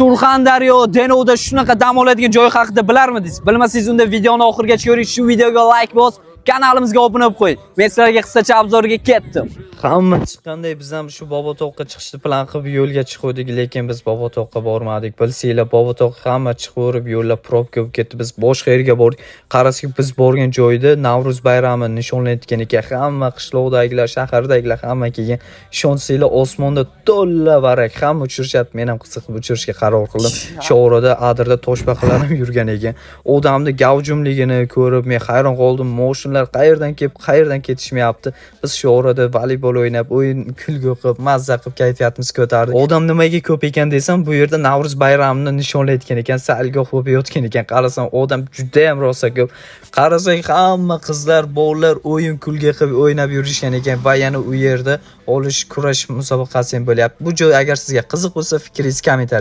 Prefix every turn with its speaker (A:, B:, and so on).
A: Surxondaryo Denovda shunaqa dam oladigan joy haqida bilarmidingiz? Bilmasangiz, unda videoni oxirigacha ko'ring, shu videoga like bos, kanalimizga obuna bo'lib qo'ying. Men sizlarga qisqacha обзор ga ketdim. Hamma chiqqanday biz ham shu Bobotoqqa chiqishni plan qilib yo'lga chiquvdik, lekin biz Bobotoqqa bormadik. Bilsanglar, Bobotoqqa hamma chiqaverib, yo'llar probka bo'lib ketdi. Biz boshqa yerga bordik. Qarasak, biz borgan joyda Navro'z bayrami nishonlanayotgan ekan. Hamma qishloqdagilar, shahardagilar hamma kelgan. Ishonsanglar, osmonda to'la varrak, hamma uchirishyapti. Men ham qiziqib uchirishga qaror qildim. Shu orada adirda toshbaqalar ham yurgan ekan. Odamni gavjumligini ko'rib men hayron qoldim. Moshinalar qayerdan kelib, qayerdan ketishmayapti. Biz shu orada voleybol o'ynab, o'yin kulgu qilib, mazza qilib kayfiyatimizni ko'tardik. Odam nimaga ko'p ekan desam, bu yerda Navro'z bayramini nishonlayotgan ekan, saylgoh bo'lib yotgan ekan. Qarasam, odam juda ham rosa ko'p. Qarasak, hamma qizlar, bolalar o'yin kulgi qilib o'ynab yurishgan ekan va yana u yerda olish kurash musobaqasi ham bo'lyapti. Bu joy agar sizga qiziq bo'lsa, fikringizni kommentariy